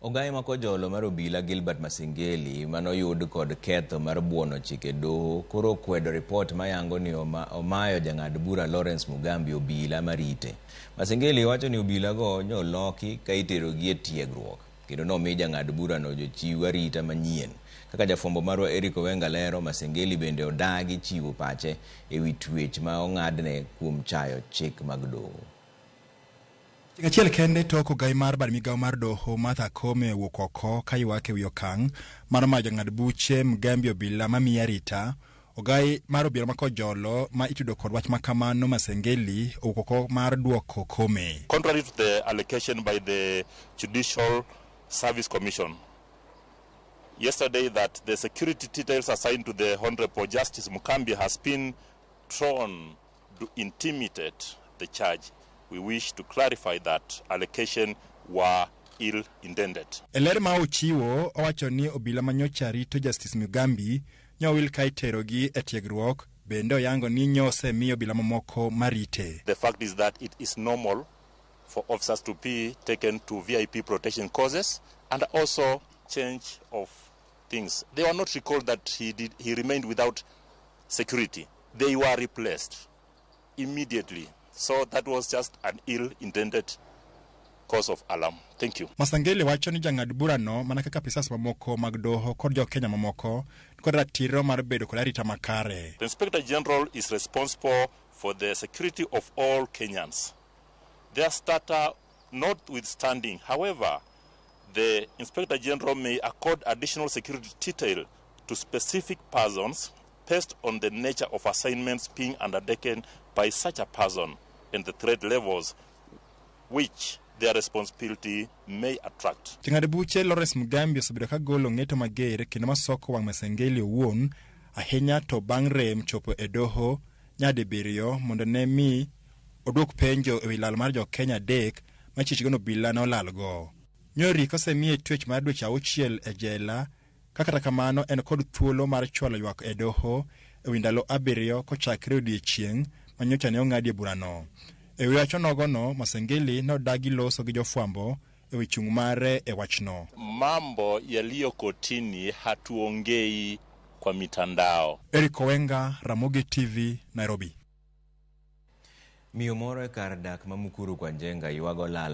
Ogaye ma kojolo mar obila Gilbert Masengeli manoyud kod ketho mar buono chike doho koro okwedo ripot mayango ni omayo jang'ad bura Lawrence Mugambi obila marite. Masengeli wacho ni obilago nyoloki ka iterogi e tiegruok kendo nomi jang'ad burano jochiw arita manyien. Kaka jafwambo marwa Eric Owenga lero, Masengeli bende odagi chiwo pache ewi twech ma ong'adne kuom chayo chik mag doho. Chieng' achiel kende tok ogai mar bad migawo mar doho Martha Koome owuok oko ka ywak ewi okang' mar mayo jang'ad buche Mugambi obila mamiye arita. Ogai mar obila ma Kojolo ma itudo kod wach makamano Masengeli owuok oko mar duoko Koome. Contrary to the allegation by the Judicial Service Commission yesterday that the security details assigned to the Honorable Justice Mugambi has been thrown to intimidate the charge, we wish to clarify that allegation were ill intended. E ler ma ochiwo, owacho ni obila manyocha rito Justice Mugambi nyowil ka iterogi e tiegruok, bende oyango ni nyosemi obila mamoko marite. The fact is that it is normal for officers to be taken to VIP protection courses and also change of things. They were not recalled that he remained without security. They were replaced immediately. So that was just an ill-intended cause of alarm. Thank you. Masangeli wacho ni jang'ad burano mana kaka apisas mamoko mag doho kod jo Kenya mamoko kod ratiro mar bedo kod arita makare. The Inspector General is responsible for the security of all Kenyans. Their status notwithstanding, however, the Inspector General may accord additional security detail to specific persons based on the nature of assignments being undertaken by such a person and the threat levels which their responsibility may attract. Jang'ad buche Lawrence Mugambi osebedo ka golo ng'eto mager kendo masoko wang' Masengeli owuon ahinya to bang' rem chopo e doho nyadibiriyo mondo ne mi oduok penjo ewi lal mar jo Kenya 3 ma chichgo obila nolalgo. Nyori kosemiye twech mar dweche 6 e jela ka kata kamano en kod thuolo mar chwalo ywak e doho ewi ndalo 7 kochakre odiechieng' ma nyocha ne ong'adie burano. Ewi wach onogono, Masengeli nodagi loso gi jofwambo ewi chung' mare e wachno. Mambo yaliyo kotini hatuongei kwa mitandao. Eric Owenga, Ramogi TV, Nairobi. Miyo moro e kar dak ma Mukuru kwa Njenga ywago lal